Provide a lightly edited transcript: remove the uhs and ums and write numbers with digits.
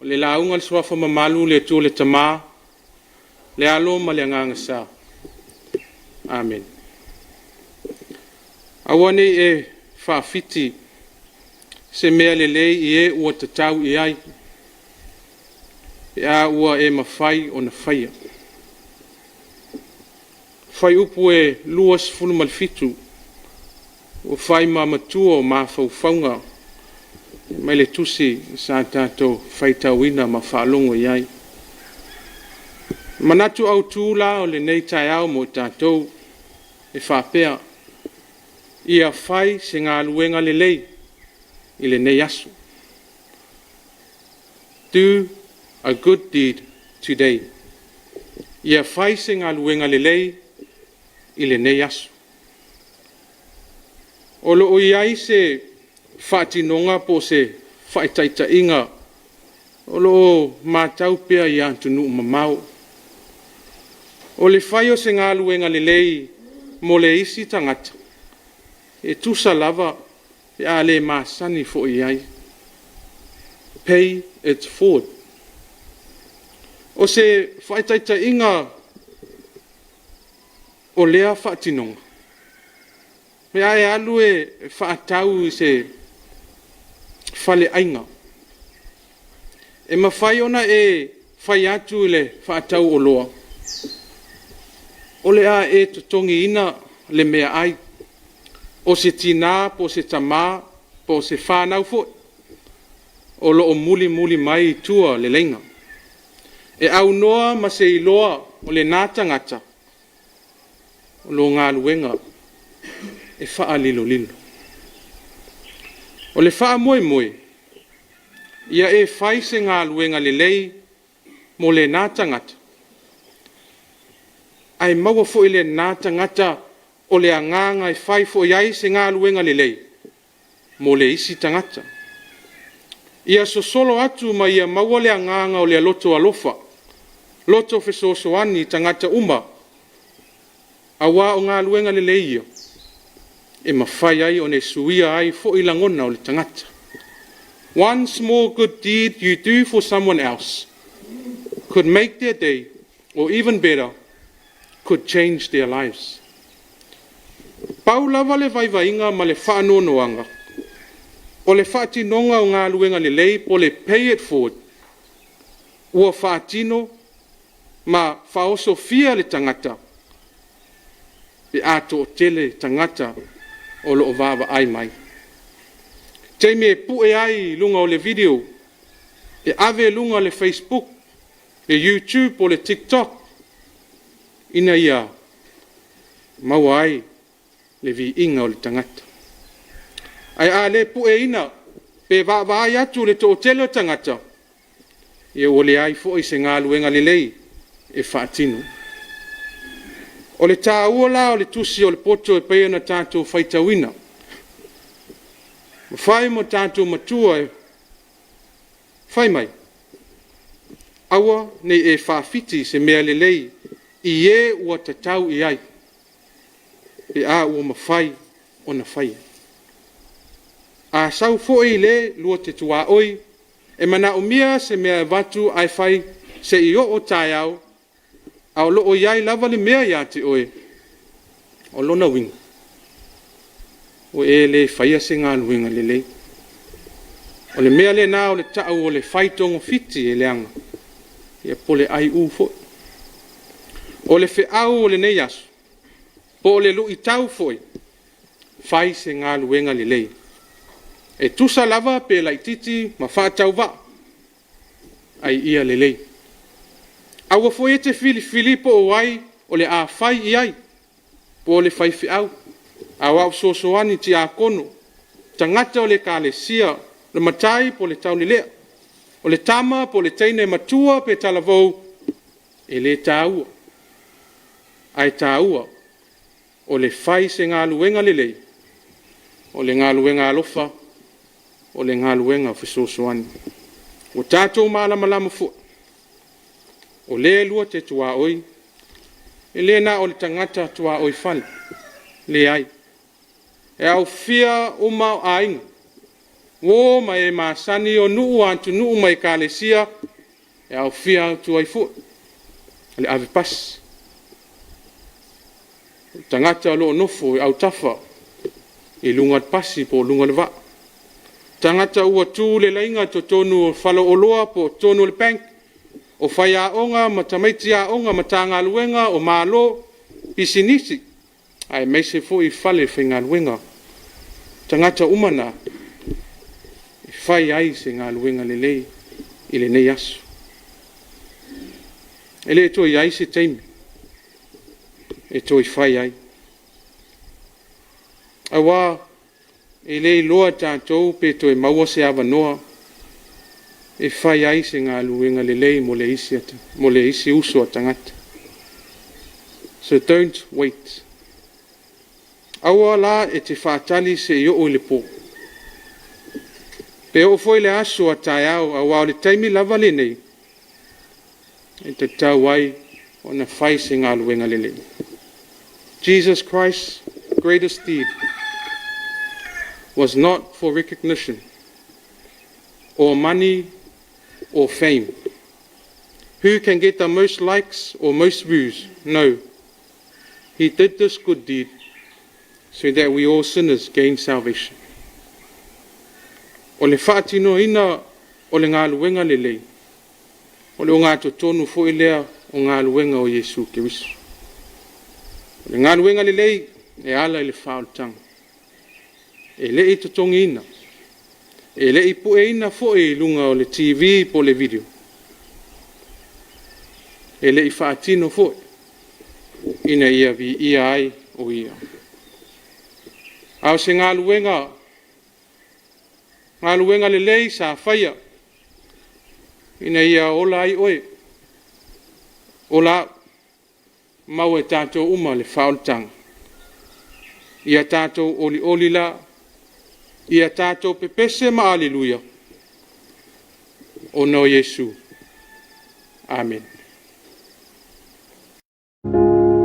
O le lauga a le Suafa mamalu, le Atua le Tama, le Alo ma le Agaga Sa. Amene. Aua ne i e faafiti se mea lelei i e ua tatau i ai, pe a ua e mafai ona faia. Fuaiupu e 27 ua fai ma matua o mafaufauga mai le tusi sa tatou faitauina ma faalogo i ai. Manatu autu la o lenei taeao mo i tatou e faapea, ia fai se galuega lelei i lenei aso. Do a good deed today. Ia fai se galuega lelei i lenei aso. O lo o i ai se faatinoga po o se faataitaiga o lo o matau pea i atunuu mamao. O le fai o se galuega lelei mo le isi tagata, e tusa lava pe a le masani foi i ai. Pay it forward. O se faataitaiga o lea faatinoga, pe a e alu e faatau i se faleaiga, e mafai ona e fai atu i le faatau oloa, o le a e totogiina le meaai o se tina po o se tama po o se fanau foi o lo o mulimuli mai i tua o le laina, e aunoa ma se iloa o lena tagata o lo o galuega e faalilolilo. O le faamoemoe, ia e fai se galuega lelei mo lena tagata, ae maua foi e lena tagata o le agaga e fai foi i ai se galuega lelei mo le isi tagata. Ia sosolo atu ma ia maua le agaga o le loto alofa, loto fesoasoani i tagata uma, aua o galuega lelei ia e mafai ai ona suia ai foi lagona o le tagata. One small good deed you do for someone else could make their day or even better, could change their lives. Pau lava le vaivaiga ma le faanoanoaga, o le faatinoga o galuega lelei po o le pay it forward, ua faatino ma faaosofia le tagata pe a toatele tagata o lo o vaavaai mai. Taimi e pue ai i luga o le video, e ave i luga o le facebook, le youtube po o le tiktok, ina ia maua ai le viiga o le tagata. Ae a le pueina pe vaavaai atu i le toatele o tagata, ia ua leai foi se galuega lelei e faatino. O le taua la o le tusi o le poto e pei ona tatou faitauina, ua fai mo tatou matua e fai mai, aua ne i e faafiti se mea lelei i e ua tatau i ai, pe a ua mafai ona faia. A sau foi le lua te tuaoi e manaomia se mea e avatu ae fai se i oo taeao, a o lo o i ai lava le mea ia te oe, o lona uiga, ua e le faia se galuega lelei. O le mea lena o le tau o le fai togafiti e leaga, ia po o le aiu foi. O le feau o lenei aso, po o le luitau foi, fai se galuega lelei. E tusa lava pe laitiiti ma faatauvaa, a ia lelei. Aua foi e te filifili po o ai o le a fai i ai, po o le faifeau, aoao fesoasoani, tiakono, tagata o le ekalesia, le matai po o le taulelea, o le tama po o le teine matua pe talavou, e le taua, ae taua o le fai o se galuega lelei, o le galuega alofa, o le galuega fesoasoani. Ua tatou malamalama foi, o lea lua te tuaoi, e le na o le tagata tuaoi fale, leai, e aofia uma aiga. Uo ma e masani o nuu, atunuu ma ekalesia e aofia atu ai foi le avepasi, o tagata o lo o nofo i autafa i luga o le pasi po o luga o le vaa, tagata ua tu le laina i totonu o faleoloa po o totonu o le bank, o faiaoga ma tamaiti aoga Matagaluega o Malo, pisinisi, aemaise foi falefaigaluega. O tagata uma na e fai ai se galuega lelei i lenei aso. E le toe i ai se taimi e toe fai ai, aua e le iloa e tatou pe toe maua se avanoa e fai ai se galuega lelei mo le isi uso a tagata. So don't wait. Aua la e te faatali se i oo i le po, pe oo foi i le aso a taeao, aua o le taimi lava lenei e tatau ai ona fai se galuega lelei. Jesus Christ's greatest deed was not for recognition or money or fame. Who can get the most likes or most views? No. He did this good deed so that we all sinners gain salvation. O le faatinoina o le galuega lelei, o le ogatotonu foi lea o galuega o Iesu Keriso. O le galuega lelei e ala i le faaolataga, e le i totogiina, e le i pueina foi i luga o le TV po o le video, e le i faatino foi ina ia viia ai o Ia. A o se galuega, galuega lelei sa faia ina ia ola ai oe, ola au, maua e tatou uma le faaolataga. Ia tatou olioli la, ia tatou pepese ma haleluia, ona o Iesu. Amene.